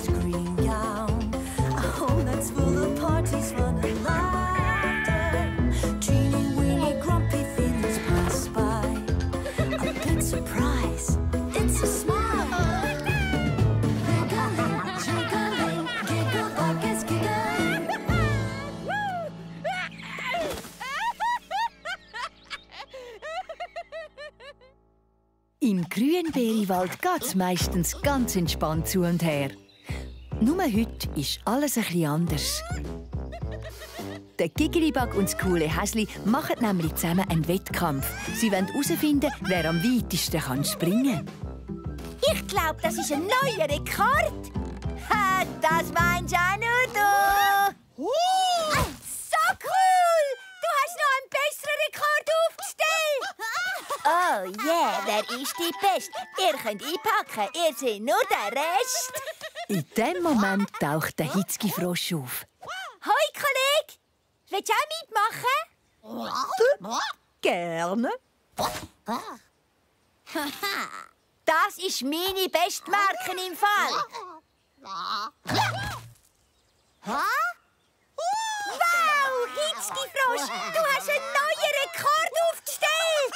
his green gown. A home that's full of parties, fun and laughter. Teeny weeny grumpy feelings pass by. A big surprise, it's a smile. Giggling, jiggling, giggle buckets giggling. Im Grünbeerwald geht's meistens ganz entspannt zu und her. Nur heute ist alles ein bisschen anders. Der Gigeribag und das coole Häsli machen nämlich zusammen einen Wettkampf. Sie wollen herausfinden, wer am weitesten springen kann. Ich glaube, das ist ein neuer Rekord. Ha, das meinst auch nur du. So cool! Du hast noch einen besseren Rekord aufgestellt. Oh yeah, wer ist die Beste? Ihr könnt einpacken, ihr seid nur der Rest. In dem Moment taucht der Hitzki-Frosch auf. Hoi, Kollege! Willst du auch mitmachen? Gerne. Das ist meine Bestmarke im Fall. Wow, Hitzki-Frosch, du hast einen neuen Rekord aufgestellt!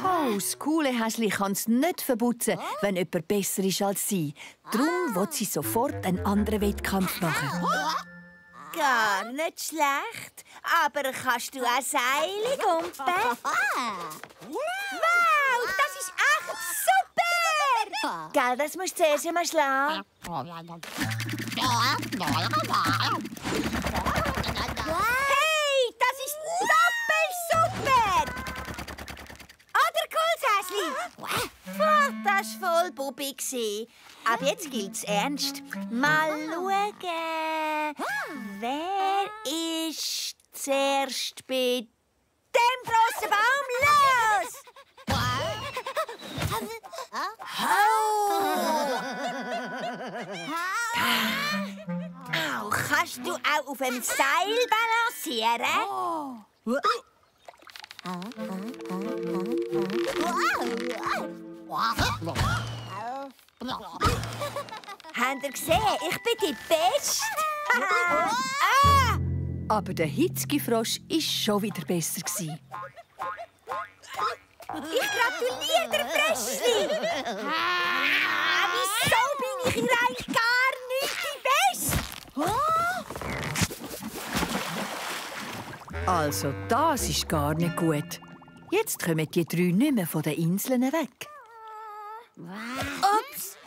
Oh, das coole Häsli kann es nicht verputzen, wenn jemand besser ist als sie. Darum will sie sofort einen anderen Wettkampf machen. Gar nicht schlecht. Aber kannst du auch Seile gumpen? Wow, das ist echt super! Gell, das musst du zuerst einmal schlagen. Hey, das ist doppelt super! Oder, cooles Häsli? Boah, das war voll Bubi. Aber jetzt gilt's ernst. Mal schauen. Wer ist zuerst bei dem grossen Baum? Los! Au, kannst du auch auf dem Seil balancieren? Habt ihr gesehen? Ich bin die Beste. Aber der Hitzki-Frosch war schon wieder besser. Ich gratuliere dir, Fröschli! Wieso bin ich hier eigentlich gar nicht die Beste? Also, das ist gar nicht gut. Jetzt kommen die drei nicht mehr von den Inseln weg. Ups!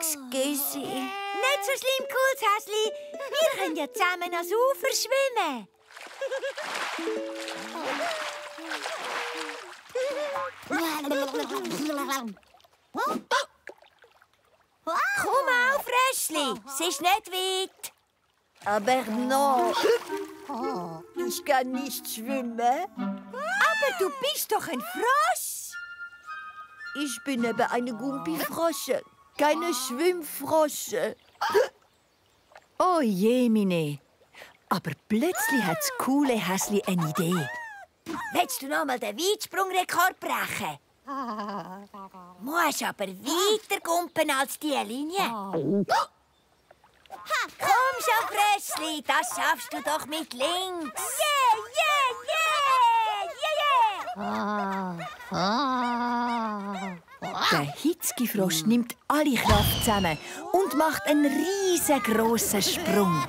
Excuse. Nicht so schlimm, cooles Häsli. Wir können ja zusammen ans Ufer schwimmen. Komm auf, Fröschli. Es ist nicht weit. Aber noch. Ich kann nicht schwimmen. Aber du bist doch ein Frosch. Ich bin eben eine Gumpifrosche, keine Schwimmfrosche. Oh je, Mine. Aber plötzlich hat das coole Häsli eine Idee. Willst du noch mal den Weitsprungrekord brechen? Musst aber weiter gumpen als die Linie. Komm schon, Fröschli, das schaffst du doch mit links. Yeah, yeah, yeah, yeah, yeah. Der Hitzki-Frosch nimmt alle Kraft zusammen und macht einen riesengroßen Sprung.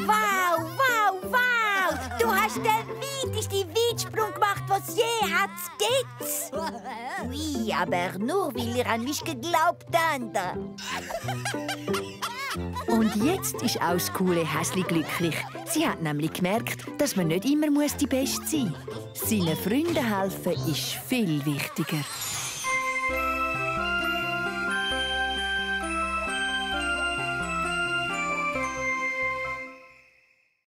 Wow, wow, wow! Du hast den weitesten Weitsprung gemacht, was je gibt's. Ui, aber nur weil ihr an mich geglaubt habt. Und jetzt ist auch das coole Häsli glücklich. Sie hat nämlich gemerkt, dass man nicht immer die Beste sein muss. Seinen Freunden helfen ist viel wichtiger.